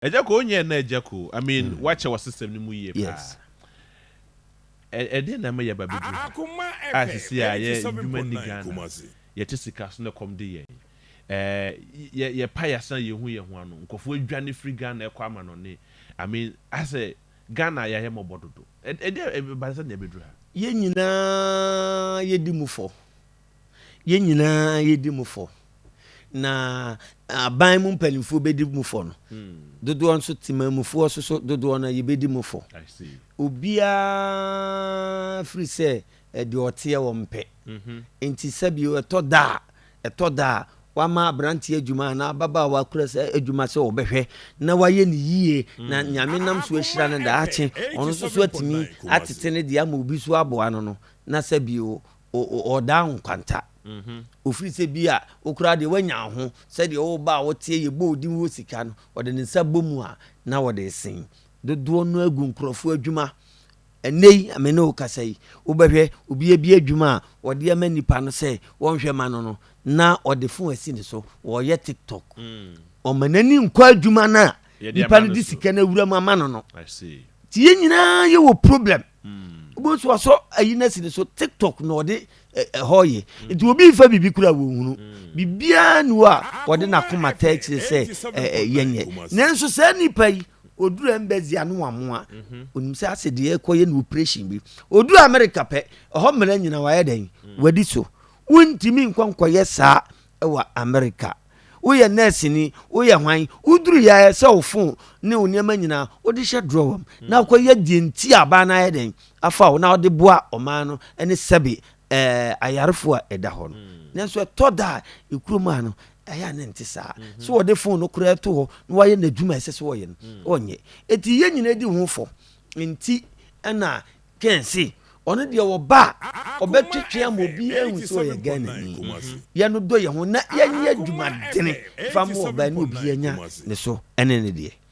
Ɛgya ko onyɛ na ɛgya ko, I mean, wakyɛ wɔ system no mu yie paa. Yes. Ɛdeɛ na ɛma yɛ ba bɛduru ha a sisi a yɛ ndwuma ni Ghana, yɛte sika so na kɔm de yɛn, ɛɛ yɛ yɛpa yɛasan yɛn ho yɛn ho ano, nkɔfoɔ adwane firi Ghana ɛkɔ ama no ne, I mean, asɛ Ghana yɛayɛ mmɔbɔ dodo. Ɛdeɛ ɛba sɛ nea ɛbɛduru ha? Yɛn nyinaa yɛdi mu fɔ, yɛn nyinaa yɛdi mu fɔ, na aban mu mpanimfoɔ bɛdi mu fɔ no dodoɔ nso, temamufoɔ nso so dodoɔ no yɛbɛdi mu fɔ. I see. Obiara firi sɛ ɛdeɛ ɔteɛ wɔ mpɛ, nti sɛbi ɛtɔ da a wama aberanteɛ adwuma anaa ababaawa kura sɛ adwuma sɛ ɔbɛhwɛ na wayɛ ne yie na Nyame nam so ahyira no, daakye ɔno nso so atumi atete ne deɛ ama obi so aboa no na sɛbi ɔdaa nkwanta ofiri sɛ bi a okura deɛ wanya ho sɛdeɛ ɔba a wɔteɛ yɛ bɔ odi wɔ sika no, ɔde ne nsa bɔ mu a na wɔde sen dodoɔ no agu nkurɔfoɔ adwuma. Ɛnɛ yi ame ne wo kasa yi, wobɛhwɛ obi abi adwuma a wɔde ama nipa no sɛ wɔnhwɛ ma no na ɔde phone asi ne so wɔyɛ TikTok, ɔma n'ani nkɔ adwuma no a Yɛde nipa ama no de so. sika no awura mu ama no. I see. Nti yɛn nyinaa yɛwɔ problem. Wobɛhu so wasɔ ayi no asi ne so, TikTok na ɔde ɛhɔ yɛ, nti obi nfa biribi kura wɔhunu biribiara ni hɔ a wɔde n'akoma ta akyire sɛ yɛnyɛ. Nanso saa nipa yi oduru embassy ano amoa onim sɛ asɛ deɛ ɛkɔyɛ no operation bi, oduru America pɛ, ɛhɔ mmerɛ nyina wayɛ dɛn wadi so. Wontumi nkɔ nkɔyɛ saa ɛwɔ America. Woyɛ nurse ni, woyɛ hwan, woduru yɛ sɛ wo phone ne wo nneɛma nyinaa wode hyɛ drawer mu na wokɔyɛ deɛ nti a no ayɛ dɛn afa wo na wode boa ɔman no ne sɛbe ayarefoɔ a ɛda hɔ no. Nanso ɛtɔ da a ɛkurom a no ɛyɛ a ne nte saa sɛ wɔde phone no koraa to hɔ na wayɛ n'adwuma a ɛsɛ sɛ wɔyɛ no, ɔnyɛ. Ɛti yɛn nyinaa di ho fɔ, nti ɛna kɛnse ɔno deɛ wɔba a ɔbɛtwetwe ama obi ahu sɛ ɔyɛ Ghanani. Yɛno dɔ yɛn ho na yɛnyɛ adwumadene fa ma ɔbaa ne obi anya ne so ɛne ne deɛ.